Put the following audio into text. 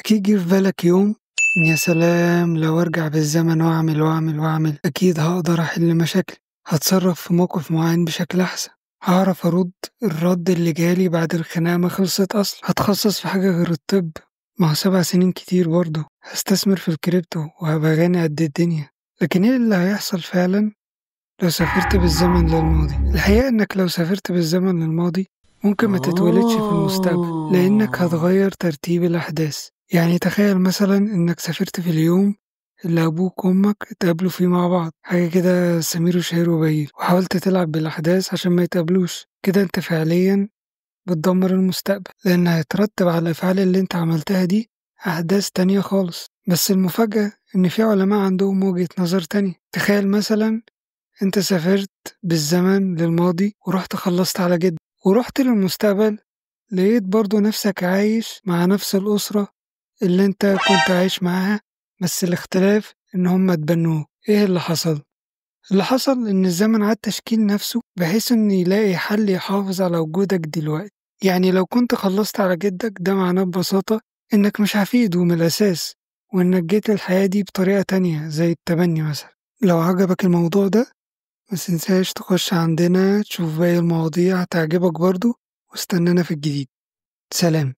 أكيد جه في بالك يوم إن يا سلام لو أرجع بالزمن وأعمل وأعمل وأعمل، أكيد هقدر أحل مشاكلي، هتصرف في موقف معين بشكل أحسن، هعرف أرد الرد اللي جالي بعد الخناقة ما خلصت أصلا، هتخصص في حاجة غير الطب، ما هو 7 سنين كتير برضه، هستثمر في الكريبتو وهبقى غني قد الدنيا. لكن إيه اللي هيحصل فعلا لو سافرت بالزمن للماضي؟ الحقيقة إنك لو سافرت بالزمن للماضي ممكن ما تتولدش في المستقبل، لأنك هتغير ترتيب الأحداث. يعني تخيل مثلا إنك سافرت في اليوم اللي أبوك وأمك اتقابلوا فيه مع بعض، حاجة كده سمير وشهير وبهير، وحاولت تلعب بالأحداث عشان ما يتقابلوش. كده أنت فعليا بتدمر المستقبل، لأن هيترتب على الأفعال اللي أنت عملتها دي أحداث تانية خالص. بس المفاجأة إن في علماء عندهم وجهة نظر تانية. تخيل مثلا أنت سافرت بالزمن للماضي ورحت خلصت على جد، ورحت للمستقبل لقيت برضو نفسك عايش مع نفس الأسرة اللي أنت كنت عايش معاها، بس الاختلاف إن هم اتبنوه. إيه اللي حصل؟ اللي حصل إن الزمن عاد تشكيل نفسه بحيث إن يلاقي حل يحافظ على وجودك دلوقتي. يعني لو كنت خلصت على جدك، ده معناه ببساطة إنك مش حفيده من الأساس، وإنك جيت للحياة دي بطريقة تانية زي التبني مثلا. لو عجبك الموضوع ده ما تنساش تخش عندنا تشوف باقي المواضيع هتعجبك برضو، واستنانا في الجديد. سلام.